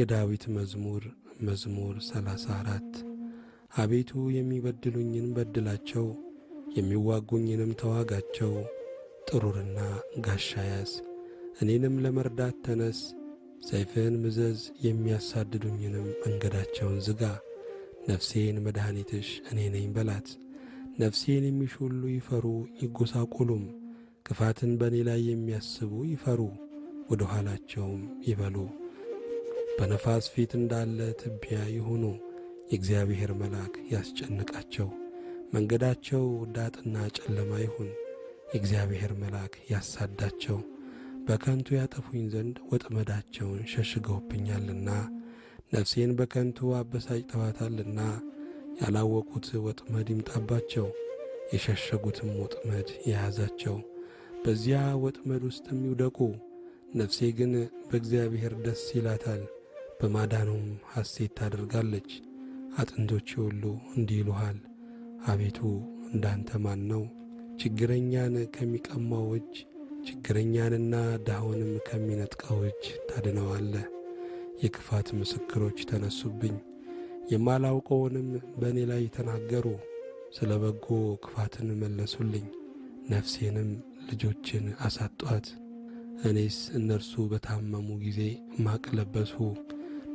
የዳዊት መዝሙር መዝሙር 34። አቤቱ የሚበድሉኝን በድላቸው፣ የሚዋጉኝንም ተዋጋቸው። ጥሩርና ጋሻ ያዝ፣ እኔንም ለመርዳት ተነስ። ሰይፍህን ምዘዝ፣ የሚያሳድዱኝንም መንገዳቸውን ዝጋ። ነፍሴን መድኃኒትሽ እኔ ነኝ በላት። ነፍሴን የሚሹ ሁሉ ይፈሩ ይጐሳቆሉም። ክፋትን በእኔ ላይ የሚያስቡ ይፈሩ፣ ወደ ኋላቸውም ይበሉ። በነፋስ ፊት እንዳለ ትቢያ ይሁኑ። የእግዚአብሔር መልአክ ያስጨንቃቸው። መንገዳቸው ዳጥና ጨለማ ይሁን። የእግዚአብሔር መልአክ ያሳዳቸው። በከንቱ ያጠፉኝ ዘንድ ወጥመዳቸውን ሸሽገውብኛልና፣ ነፍሴን በከንቱ አበሳጭተዋታልና፣ ያላወቁት ወጥመድ ይምጣባቸው፣ የሸሸጉትም ወጥመድ የያዛቸው፣ በዚያ ወጥመድ ውስጥም ይውደቁ። ነፍሴ ግን በእግዚአብሔር ደስ ይላታል፣ በማዳኑም ሐሴት ታደርጋለች። አጥንቶቼ ሁሉ እንዲህ ይሉሃል፣ አቤቱ እንዳንተ ማን ነው? ችግረኛን ከሚቀማው እጅ፣ ችግረኛንና ድሃውንም ከሚነጥቀው እጅ ታድነዋለህ። የክፋት ምስክሮች ተነሱብኝ፣ የማላውቀውንም በእኔ ላይ ተናገሩ። ስለ በጎ ክፋትን መለሱልኝ፣ ነፍሴንም ልጆችን አሳጧት። እኔስ እነርሱ በታመሙ ጊዜ ማቅ ለበስሁ፣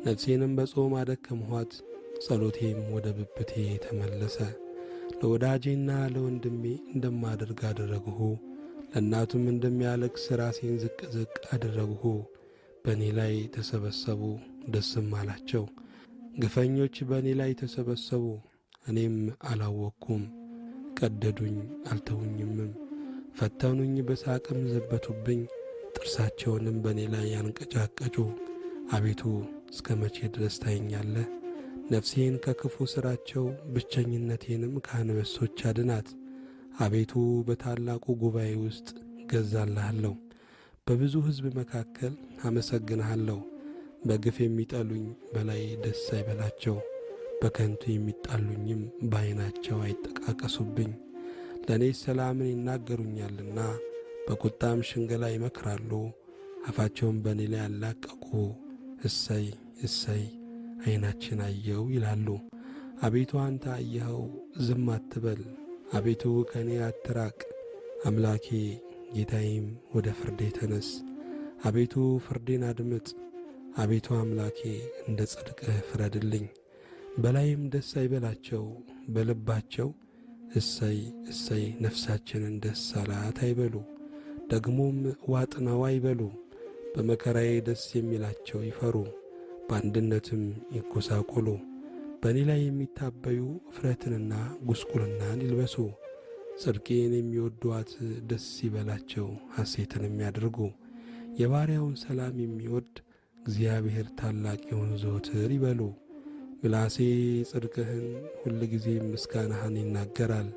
ነፍሴንም በጾም አደከምኋት። ጸሎቴም ወደ ብብቴ ተመለሰ። ለወዳጄና ለወንድሜ እንደማደርግ አደረግሁ፣ ለእናቱም እንደሚያለቅስ ራሴን ዝቅ ዝቅ አደረግሁ። በእኔ ላይ ተሰበሰቡ፣ ደስም አላቸው። ግፈኞች በእኔ ላይ ተሰበሰቡ፣ እኔም አላወቅኩም። ቀደዱኝ፣ አልተውኝምም። ፈተኑኝ፣ በሳቅም ዘበቱብኝ። ጥርሳቸውንም በእኔ ላይ ያንቀጫቀጩ። አቤቱ እስከ መቼ ድረስ ታየኛለህ? ነፍሴን ከክፉ ሥራቸው ብቸኝነቴንም ከአንበሶች አድናት። አቤቱ በታላቁ ጉባኤ ውስጥ እገዛልሃለሁ፣ በብዙ ሕዝብ መካከል አመሰግንሃለሁ። በግፍ የሚጠሉኝ በላይ ደስ አይበላቸው፣ በከንቱ የሚጣሉኝም በዓይናቸው አይጠቃቀሱብኝ። ለእኔ ሰላምን ይናገሩኛልና በቁጣም ሽንገላ ይመክራሉ። አፋቸውን በእኔ ላይ ያላቀቁ፣ እሰይ እሰይ ዓይናችን አየው ይላሉ። አቤቱ አንተ አየኸው፣ ዝም አትበል። አቤቱ ከእኔ አትራቅ። አምላኬ ጌታዬም ወደ ፍርዴ ተነስ። አቤቱ ፍርዴን አድምጥ። አቤቱ አምላኬ እንደ ጽድቅህ ፍረድልኝ። በላይም ደስ አይበላቸው፣ በልባቸው እሰይ እሰይ ነፍሳችንን ደስ አላት አይበሉ። ደግሞም ዋጥነው አይበሉ። በመከራዬ ደስ የሚላቸው ይፈሩ፣ በአንድነትም ይጐሳቆሉ። በእኔ ላይ የሚታበዩ እፍረትንና ጉስቁልናን ይልበሱ። ጽድቄን የሚወዱአት ደስ ይበላቸው፣ ሐሴትንም ያድርጉ። የባሪያውን ሰላም የሚወድ እግዚአብሔር ታላቅ ይሁን ዘወትር ይበሉ። ምላሴ ጽድቅህን ሁልጊዜም ምስጋናህን ይናገራል።